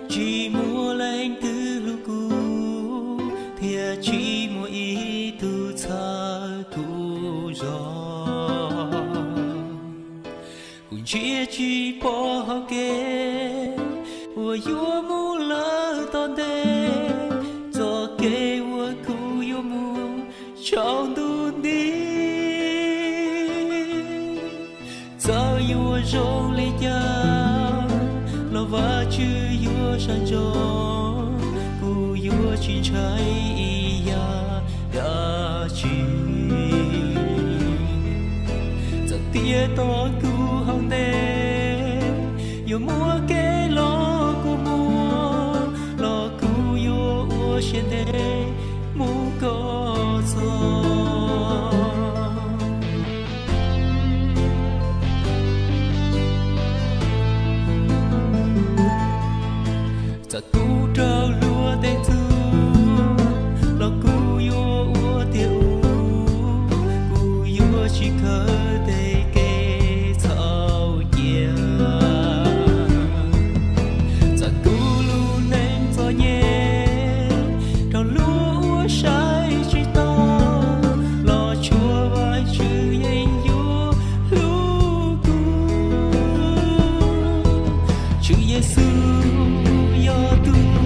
tsis muaj leej twg hlub kuv, thiab tsis muaj ib tug txhawb kuv zog. Kuv ntsia tsis pom hauv kev uas yuav mus lawm tom ntej, txoj kev uas kuv yuav mus tsaus ntuj nti. Txawm yuav zoo li cas los Vajtswv yuav sab ntsoov, kuv yuav tsis ntshai ib yam dab tsi. Txawm tiaj tom kuv hauv ntej, yuav muaj kev los kuv muaj, los kuv yuav ua siab ntev mus kom txog. Txawm kuv raug luag tej txuj, los kuv yuav ua tiag ub, kuv yuav tsis khaws tej kev txhaum cia. Txawm kuv lub neej txom nyem, raug luag ua saib tsis taus, los tshuav Vajtswv yeej yuav hlub kuv. Tswv Yexus yog tus